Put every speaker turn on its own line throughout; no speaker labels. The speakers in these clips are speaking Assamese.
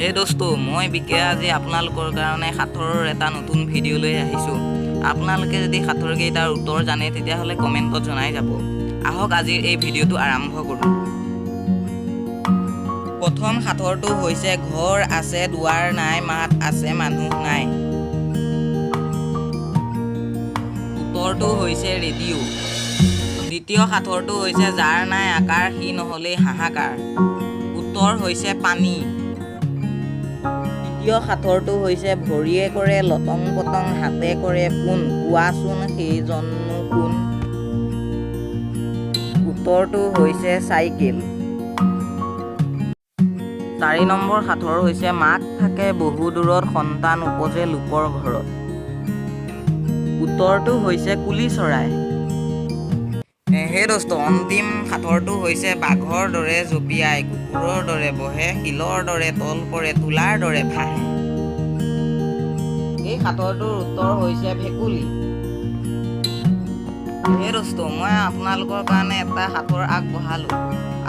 হে দোস্ত, মই বিকে আজি আপোনালোকৰ কাৰণে সাঁথৰৰ এটা নতুন ভিডিঅ' লৈ আহিছোঁ। আপোনালোকে যদি সাঁথৰকেইটাৰ উত্তৰ জানে, তেতিয়াহ'লে কমেণ্টত জনাই যাব। আহক, আজিৰ এই ভিডিঅ'টো আৰম্ভ কৰোঁ। প্ৰথম সাঁথৰটো হৈছে ঘৰ আছে দুৱাৰ নাই, মাত আছে মানুহ নাই। উত্তৰটো হৈছে ৰেডিঅ'। দ্বিতীয় সাঁথৰটো হৈছে যাৰ নাই আকাৰ, সি নহ'লেই হাহাকাৰ। উত্তৰ হৈছে পানী। তৃতীয় সাঁথৰটো হৈছে ভৰিয়ে কৰে লটং পটং, হাতে কৰে পোন, কোৱাচোন সেইজননো কোন? উত্তৰটো হৈছে চাইকেল। 4 নম্বৰ সাঁথৰ হৈছে মাক থাকে বহু দূৰত, সন্তান উপজে লোকৰ ঘৰত। উত্তৰটো হৈছে কুলি চৰাই। হে দোস্ত, অন্তিম সাঁথৰটো হৈছে বাঘৰ দৰে জঁপিয়াই, কুকুৰৰ দৰে বহে, শিলৰ দৰে তল পৰে, তুলাৰ দৰে ভাহে। এই সাঁথৰটোৰ উত্তৰ হৈছে ভেকুলী। হে দোস্ত, মই আপোনালোকৰ কাৰণে এটা সাঁথৰ আগবঢ়ালোঁ।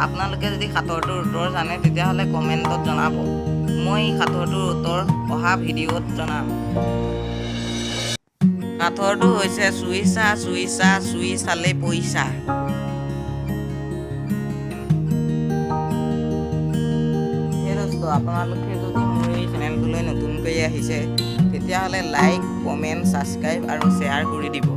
আপোনালোকে যদি সাঁথৰটোৰ উত্তৰ জানে, তেতিয়াহ'লে কমেণ্টত জনাব। মই এই সাঁথৰটোৰ উত্তৰ অহা ভিডিঅ'ত জনাম। সাঁথৰটো হৈছে চুইচা চুইচা, চুই চালে পইচা। হে দোস্ত, আপোনালোকে যদি মোৰ এই চেনেলটোলৈ নতুনকৈ আহিছে, তেতিয়াহ'লে লাইক, কমেণ্ট, ছাবস্ক্ৰাইব আৰু শ্বেয়াৰ কৰি দিব।